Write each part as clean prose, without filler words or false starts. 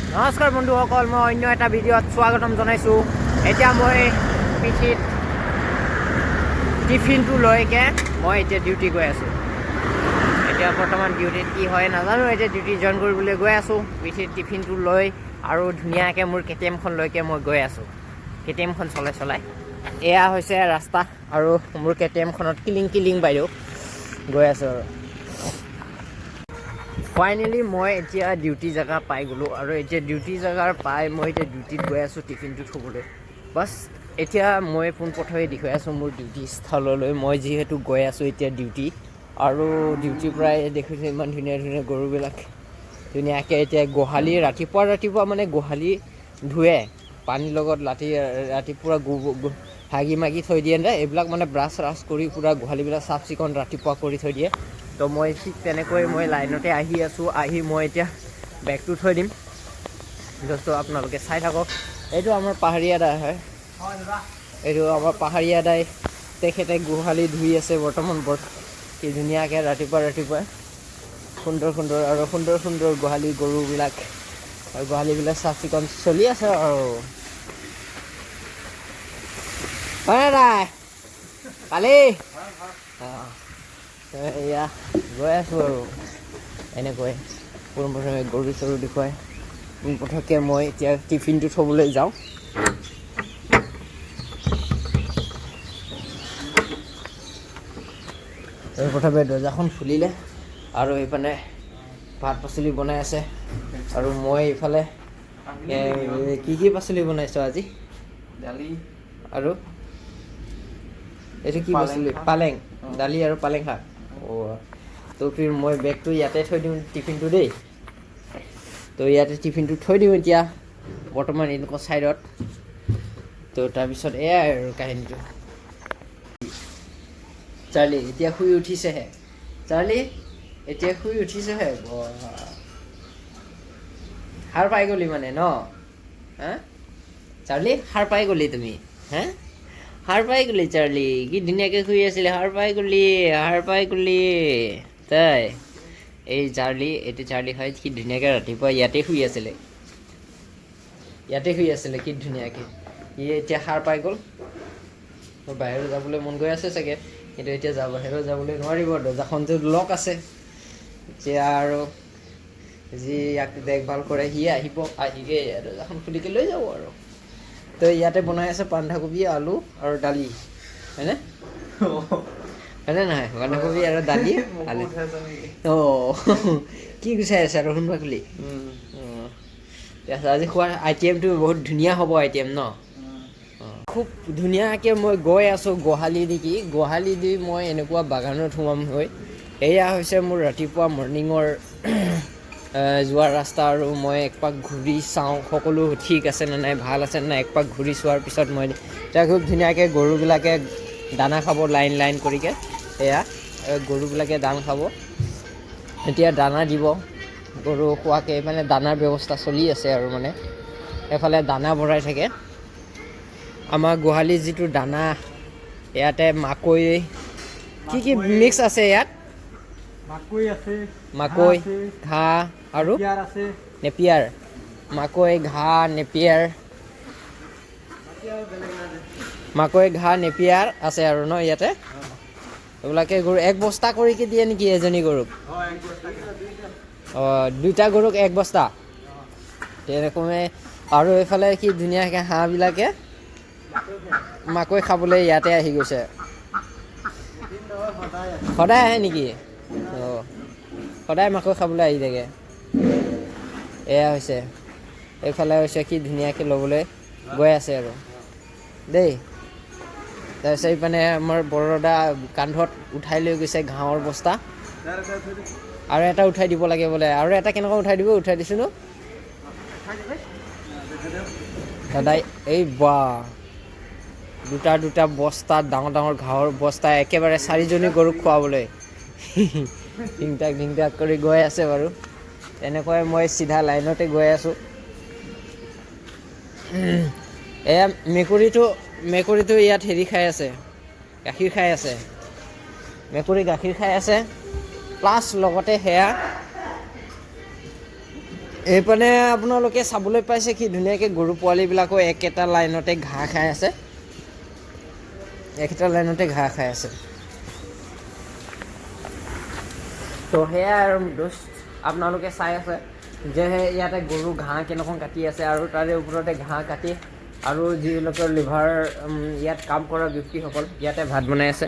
নমস্কাৰ বন্ধুসকল, মই অন্য এটা ভিডিঅ'ত স্বাগতম জনাইছোঁ। এতিয়া মই পিঠিত টিফিনটো লৈকে মই এতিয়া ডিউটি গৈ আছোঁ। এতিয়া বৰ্তমান ডিউটিত কি হয় নাজানো। এতিয়া ডিউটি জইন কৰিবলৈ গৈ আছোঁ পিঠিত টিফিনটো লৈ আৰু ধুনীয়াকৈ মোৰ কেটিএমখন লৈকে মই গৈ আছোঁ, কেটিএমখন চলাই চলাই। এয়া হৈছে ৰাস্তা আৰু মোৰ কেটিএমখনত কিলিং কিলিং বাইদেউ গৈ আছোঁ। আৰু ফাইনেলি মই এতিয়া ডিউটি জেগা পাই গ'লোঁ আৰু এতিয়া ডিউটি জেগাৰ পাই মই এতিয়া ডিউটিত গৈ আছোঁ টিফিনটো থ'বলৈ। বাছ, এতিয়া মই পোনপ্ৰথমে দেখুৱাই আছোঁ মোৰ ডিউটি স্থললৈ। মই যিহেতু গৈ আছোঁ এতিয়া ডিউটি আৰু ডিউটিৰ পৰাই দেখিছোঁ ইমান ধুনীয়া ধুনীয়া গৰুবিলাক ধুনীয়াকৈ এতিয়া গোহালি ৰাতিপুৱা ৰাতিপুৱা মানে গোহালি ধুৱে পানীৰ লগত। ৰাতি ৰাতিপুৱা হাগি মাগি থৈ দিয়ে নে এইবিলাক, মানে ব্ৰাছ চ্ৰাছ কৰি পূৰা গোহালিবিলাক চাফ চিকুণ ৰাতিপুৱা কৰি থৈ দিয়ে। তো মই ঠিক তেনেকৈ মই লাইনতে আহি আছোঁ। আহি মই এতিয়া বেগটো থৈ দিম। দোস্ত, আপোনালোকে চাই থাকক। এইটো আমাৰ পাহাৰীয়া দাই হয়। এইটো আমাৰ পাহাৰীয়া দাই, তেখেতে গোহালি ধুই আছে বৰ্তমান। বৰ কি ধুনীয়াকৈ ৰাতিপুৱা ৰাতিপুৱাই সুন্দৰ সুন্দৰ আৰু সুন্দৰ সুন্দৰ গোহালি গৰুবিলাক আৰু গোহালিবিলাক চাফ চিকুণ চলি আছে। আৰু হয় দাই কালি অঁ এয়া গৈ আছোঁ আৰু এনেকৈ পোনপ্ৰথমে গৰু চৰু দেখুৱাই পোনপ্ৰথমকে মই এতিয়া টিফিনটো থ'বলৈ যাওঁ। প্ৰথমে দৰ্জাখন খুলিলে আৰু এইপিনে ভাত পাচলি বনাই আছে আৰু মই এইফালে কি কি পাচলি বনাইছোঁ আজি? দালি। আৰু এইটো কি পালেং পাচলি? শাক। পালেং দালি আৰু পালেং শাক। অ' তো ফিৰ মই বেগটো ইয়াতে থৈ দিওঁ, টিফিনটো দেই। তো ইয়াতে টিফিনটো থৈ দিওঁ এতিয়া বৰ্তমান এনেকুৱা ছাইডত। তো তাৰপিছত এয়াই আৰু কাহিনীটো। চাৰ্লি এতিয়া শুই উঠিছেহে। চাৰ্লি এতিয়া শুই উঠিছেহে। সাৰ পাই গ'লি মানে ন? হা চাৰ্লি, সাৰ পাই গ'লি তুমি? হা, সাৰ পাই গ'লি চাৰ্লি? কি ধুনীয়াকৈ শুই আছিলে, সাৰ পাই গ'লি, সাৰ পাই গ'লি তাই। এই চাৰ্লি, এইটো চাৰ্লি হয়। কি ধুনীয়াকৈ ৰাতিপুৱা ইয়াতে শুই আছিলে, ইয়াতে শুই আছিলে কি ধুনীয়াকৈ। সি এতিয়া সাৰ পাই গ'ল। মোৰ বাহিৰত যাবলৈ মন গৈ আছে চাগে, কিন্তু এতিয়া বাহিৰত যাবলৈ নোৱাৰিব, দৰ্জাখনটো লক আছে। এতিয়া আৰু যি ইয়াক দেখভাল কৰে সি আহিব, আহিকে দৰ্জাখন খুলিকে লৈ যাব। আৰু তো ইয়াতে বনাই আছে বন্ধাকবি, আলু আৰু দালি, হয়নে? হয়নে নহয়? বন্ধাকবি আৰু দালি, আলু। অঁ, কি গুচাই আছে আৰু সোণবাকুলি খুলি। অঁ, ঠিক আছে। আজি খোৱাৰ আইটেমটো বহুত ধুনীয়া হ'ব আইটেম ন? খুব ধুনীয়াকৈ মই গৈ আছোঁ গোহালি দেখি। গোহালি দি মই এনেকুৱা বাগানত সোমাম হৈ। এয়া হৈছে মোৰ ৰাতিপুৱা মৰ্ণিঙৰ যোৱাৰ ৰাস্তা। আৰু মই একপাক ঘূৰি চাওঁ সকলো ঠিক আছে নে নাই, ভাল আছে নে নাই। একপাক ঘূৰি চোৱাৰ পিছত মই এতিয়া খুব ধুনীয়াকৈ গৰুবিলাকে দানা খাব লাইন লাইন কৰিকে। এয়া গৰুবিলাকে দানা খাব এতিয়া, দানা দিব গৰু খোৱাকৈ। মানে দানাৰ ব্যৱস্থা চলি আছে আৰু মানে এইফালে দানা ভৰাই থাকে। আমাৰ গোহালিৰ যিটো দানা, ইয়াতে মাকৈ কি কি মিক্স আছে ইয়াত? মাকৈ আছে। মাকৈ, ঘাঁহ আছে, ঘাঁহ আৰু পিয়াৰ আছে। নেপিয়াৰ। মাকৈ, ঘাঁহ, নেপিয়াৰ। মাকৈ, ঘাঁহ, নেপিয়াৰ আছে আৰু ন ইয়াতে। এইবিলাকে গৰু এক বস্তা কৰিকে দিয়ে নেকি এজনী গৰুক? অঁ, দুইটা গৰুক এক বস্তা তেনেকৈ। আৰু এইফালে কি ধুনীয়াকৈ হাঁহবিলাকে মাকৈ খাবলৈ ইয়াতে আহি গৈছে। সদায় আহে নেকি? অঁ, সদায় মাকৈ খাবলৈ আহি থাকে। এয়া হৈছে, এইফালে হৈছে কি ধুনীয়াকৈ ল'বলৈ গৈ আছে আৰু দেই। তাৰপিছত এইপিনে আমাৰ বৰদা কান্ধত উঠাই লৈ গৈছে ঘাঁহৰ বস্তা। আৰু এটা উঠাই দিব লাগে বোলে। আৰু এটা কেনেকুৱা উঠাই দিব? উঠাই দিছোঁ ন দাদাই। এই বা, দুটা দুটা বস্তা, ডাঙৰ ডাঙৰ ঘাঁহৰ বস্তা একেবাৰে চাৰিজনী গৰুক খুৱাবলৈ ঢিংটাক ঢিংটাক কৰি গৈ আছে বাৰু। তেনেকৈ মই চিধা লাইনতে গৈ আছোঁ। এয়া মেকুৰীটো, মেকুৰীটো ইয়াত হেৰি খাই আছে, গাখীৰ খাই আছে। মেকুৰী গাখীৰ খাই আছে। প্লাছ লগতে সেয়া এইপিনে আপোনালোকে চাবলৈ পাইছে কি ধুনীয়াকৈ গৰু পোৱালিবিলাকো একেটা লাইনতে ঘাঁহ খাই আছে, একেটা লাইনতে ঘাঁহ খাই আছে। তো সেয়াই আৰু দোস্ত, আপোনালোকে চাই আছে যে ইয়াতে গৰু ঘাঁহ কেনেকুৱা কাটি আছে, আৰু তাৰে ওপৰতে ঘাঁহ কাটি আৰু যিলোকৰ লিভাৰ ইয়াত কাম কৰা ব্যক্তিসকল ইয়াতে ভাত বনাই আছে।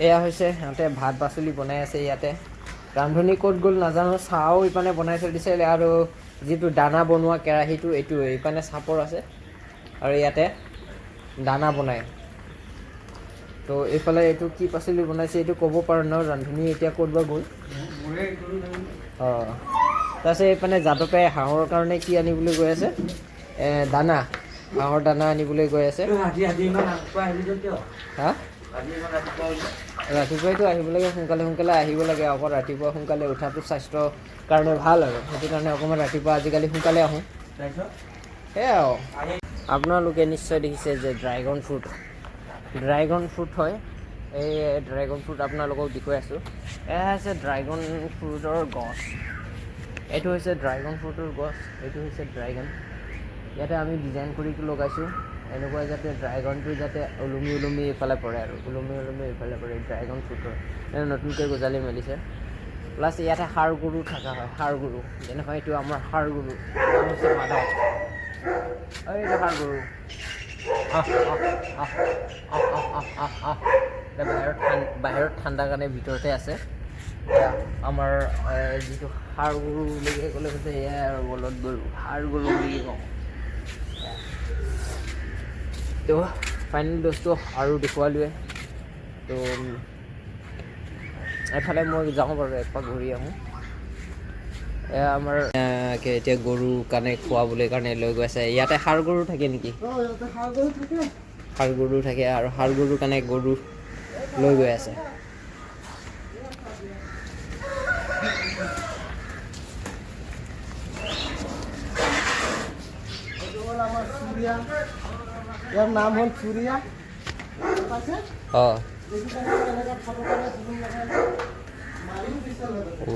এয়া হৈছে সিহঁতে ভাত পাচলি বনাই আছে ইয়াতে। ৰান্ধনী ক'ত গ'ল নাজানো, চাহও ইপানে বনাই থৈ দিছে। আৰু যিটো দানা বনোৱা কেৰাহীটো এইটো ইপানে চাপৰ আছে, আৰু ইয়াতে দানা বনায়। তো এইফালে এইটো কি পাচলি বনাইছে এইটো ক'ব পাৰোঁ ন, ৰান্ধনী এতিয়া ক'ত বা গ'ল। অঁ, তাৰপিছত এইপিনে যাদৱে হাঁহৰ কাৰণে কি আনিবলৈ গৈ আছে, দানা, হাঁহৰ দানা আনিবলৈ গৈ আছে। হা, ৰাতিপুৱাইতো আহিব লাগে, সোনকালে সোনকালে আহিব লাগে। আকৌ ৰাতিপুৱা সোনকালে উঠাটো স্বাস্থ্যৰ কাৰণে ভাল আৰু সেইটো কাৰণে অকণমান ৰাতিপুৱা আজিকালি সোনকালে আহোঁ। সেয়াই আৰু আপোনালোকে নিশ্চয় দেখিছে যে ড্ৰেগন ফ্ৰুট, ড্ৰেগন ফ্ৰুট হয়। এই ড্ৰেগন ফ্ৰুট আপোনালোকক দেখুৱাই আছোঁ। এয়া হৈছে ড্ৰেগন ফ্ৰুটৰ গছ, এইটো হৈছে ড্ৰেগন ফ্ৰুটৰ গছ, এইটো হৈছে ড্ৰেগন। ইয়াতে আমি ডিজাইন কৰি লগাইছোঁ এনেকুৱা যাতে ড্ৰেগনটো যাতে ওলমি ওলমি এইফালে পৰে, আৰু ওলমি ওলমি এইফালে পৰে ড্ৰেগন ফ্ৰুটৰ। নতুনকৈ গজালি মেলিছে। প্লাছ ইয়াতে ষাঁড় গৰু থকা হয়, ষাঁড় গৰু, যেনেকুৱা এইটো আমাৰ ষাঁড় গৰু, নাম হৈছে মাধৱ। এইটো ষাঁড় গৰু। বাহিৰত ঠাণ্ডা কাৰণে ভিতৰতে আছে। আমাৰ যিটো ষাঁড় গৰু বুলি ক'লে হৈছে এয়াই আৰু বলদ গৰু, ষাঁড় গৰু বুলি কওঁ। তো ফাইনেল দোস্ত আৰু দেখুৱালোৱে। তো এফালে মই যাওঁ বাৰু, একপাক ঘূৰি আহোঁ। এয়া আমাৰ এতিয়া গৰু কাৰণে খুৱাবলৈ কাৰণে লৈ গৈ আছে। ইয়াতে ষাঁড় গৰু থাকে নেকি? ষাঁড় গৰু থাকে, আৰু ষাঁড় গৰুৰ কাৰণে গৰু লৈ গৈ আছে। ইয়াৰ নাম হ'ল চুৰিয়া। অঁ,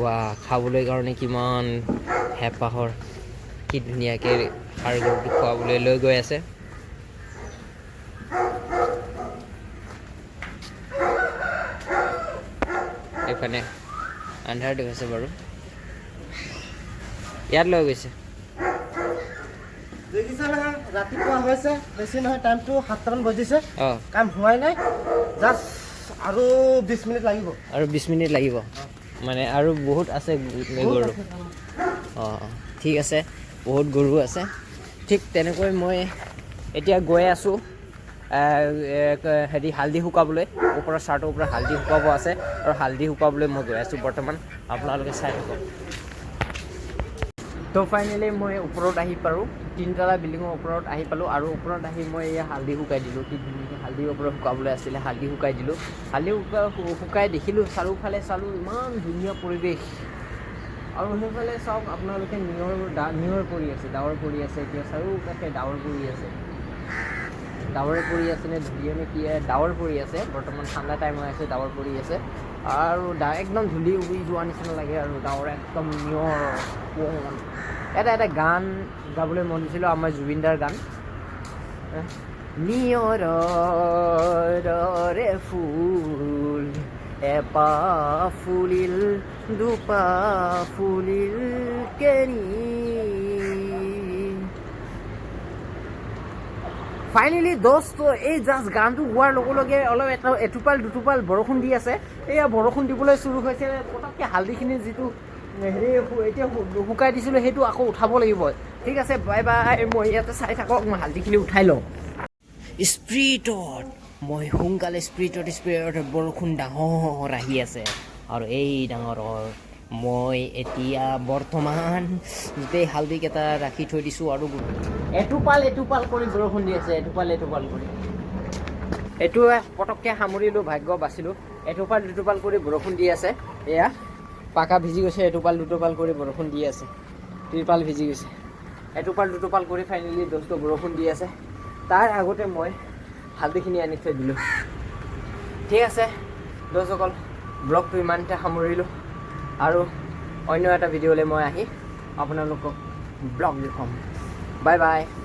ৱা, খাবলৈ কাৰণে কিমান হেঁপাহৰ, কি ধুনীয়াকৈ ষাঁড় গৰুটো খুৱাবলৈ লৈ গৈ আছে। এইফালে আন্ধাৰ দেখুৱাইছে বাৰু, ইয়াত লৈ গৈছে। দেখিছা নহয়, ৰাতিপুৱা হৈছে, বেছি নহয়, টাইমটো 7টামান বাজিছে, কাম হোৱাই নাই, জাষ্ট আৰু 20 মিনিট লাগিব। আৰু 20 মিনিট লাগিব মানে, আৰু বহুত আছে গৰু। অঁ, ঠিক আছে, বহুত গৰু আছে। ঠিক তেনেকৈ মই এতিয়া গৈ আছোঁ হেৰি হালধি শুকাবলৈ, ওপৰৰ চাৰ্টৰ ওপৰত হালধি শুকাব আছে, আৰু হালধি শুকাবলৈ মই গৈ আছোঁ বৰ্তমান, আপোনালোকে চাই থাকক। তো ফাইনেলি মই ওপৰত আহি পালোঁ, তিনিতলা বিল্ডিঙৰ ওপৰত আহি পালোঁ, আৰু ওপৰত আহি মই এই হালধি শুকাই দিলোঁ। কি ধুনীয়াকৈ হালধি ওপৰত শুকাবলৈ আছিলে, হালধি শুকাই দিলোঁ। হালধি শুকাই দেখিলোঁ, চাৰিওফালে চালোঁ, ইমান ধুনীয়া পৰিৱেশ। আৰু সেইফালে চাওক আপোনালোকে নিয়ৰ পৰি আছে, ডাৱৰ পৰি আছে। এতিয়া চাৰিওকাষে ডাৱৰ পৰি আছে, ডাৱৰে পৰি আছে নে ধূলিয়ে নে কি, ডাৱৰ পৰি আছে। বৰ্তমান ঠাণ্ডা টাইম হৈ আছে, ডাৱৰ পৰি আছে, আৰু একদম ধূলি উৰি যোৱা নিচিনা লাগে, আৰু ডাৱৰ একদম নিয়ৰ। এটা এটা গান গাবলৈ মন দিছিলোঁ, আমাৰ জুবিনদাৰ গান, নিয়ৰৰে ফুল এপাহ ফুলিল দুপাহ ফুলিল কেনি। ফাইনেলি দোস্ত, এই জাষ্ট গানটো গোৱাৰ লগে লগে অলপ এটোপাল দুটোপাল বৰষুণ দি আছে। এয়া বৰষুণ দিবলৈ চুৰু হৈছে। পটককৈ হালধিখিনি যিটো হেৰি এতিয়া শুকাই দিছিলোঁ সেইটো আকৌ উঠাব লাগিব। ঠিক আছে, বাই বাই। মই ইয়াতে চাই থাকক, মই হালধিখিনি উঠাই লওঁ। স্পীডত মই সোনকালে স্পীডত বৰষুণ ডাঙৰ আহি আছে, আৰু এই ডাঙৰ মই এতিয়া বৰ্তমান গোটেই হালধিকেইটা ৰাখি থৈ দিছোঁ। আৰু এটোপাল এটোপাল কৰি বৰষুণ দি আছে, এটোপাল এটোপাল কৰি। এইটো পটককৈ সামৰিলোঁ, ভাগ্য বাচিলোঁ। এটোপাল দুটোপাল কৰি বৰষুণ দি আছে। এয়া পাকা ভিজি গৈছে, এটোপাল দুটোপাল কৰি বৰষুণ দি আছে, তিৰপাল ভিজি গৈছে। এটোপাল দুটোপাল কৰি ফাইনেলি দোস্ত বৰষুণ দি আছে। তাৰ আগতে মই হালধিখিনি আনি থৈ দিলোঁ। ঠিক আছে দোস্তসকল, ব্লগটো ইমানতে সামৰিলোঁ, আৰু অন্য এটা ভিডিঅ'লৈ মই আহি আপোনালোকক ব্লগ দেখুৱাম। Bye bye.